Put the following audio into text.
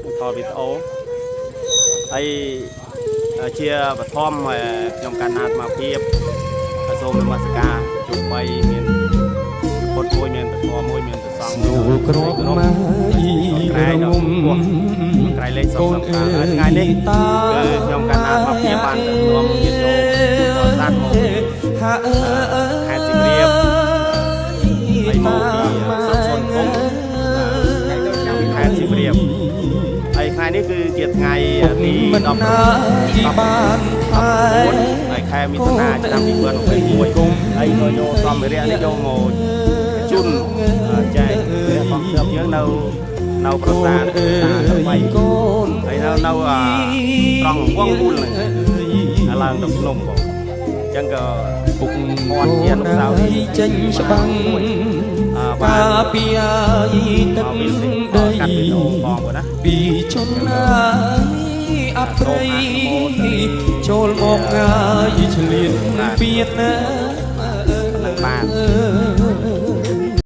ថតវីដេអូហើយជាបឋមខ្ញុំកណ្ណាអាត្មាភាពសូមនមស្ការជួបបីមានពុទ្ធមួយមានពធមួយមានព្រះសង្ឃ ស្នូលក្របម៉ាយ ក្រែ រ ដល់ ងំ ក្រៃលេខសុ កូន ខសំ អើ ខាងថ្ងៃ យ នេះ តា គឺខ្ញុំកណ្ណាអាត្មាភាពបានដឹកនាំញាតិញោមបរិស័ទមកពី ហាអើ ខេត្តសៀមរាបហើយមកពីស្រុកសួនគង់ខេត្តសៀមរាបហើយថ្ងៃនេះគឺជាថ្ងៃទី មិនណាយបានថែ 19ហើយខែមិថុនាឆ្នាំ2021ហើយក៏យកសម្ភារៈនេះយកមកជូនចែកព្រះបងគ្រាប់យើងនៅនៅប្រាសាទតាថ្មី កូន ហើយនៅនៅត្រង់វងមូលហ្នឹងឡើងទៅភ្នំបងអញ្ចឹងក៏ ពុក មាត់ជាអនុស្សាវរីយ៍ ចេញច្បាំង បា ការ ន ពីអើយទឹក មកពី ដី កាត់វីដេអូបងប្អូនណា ពីជនណាយអប្រ័យចូលមកងាយឆ្លៀនពៀនណា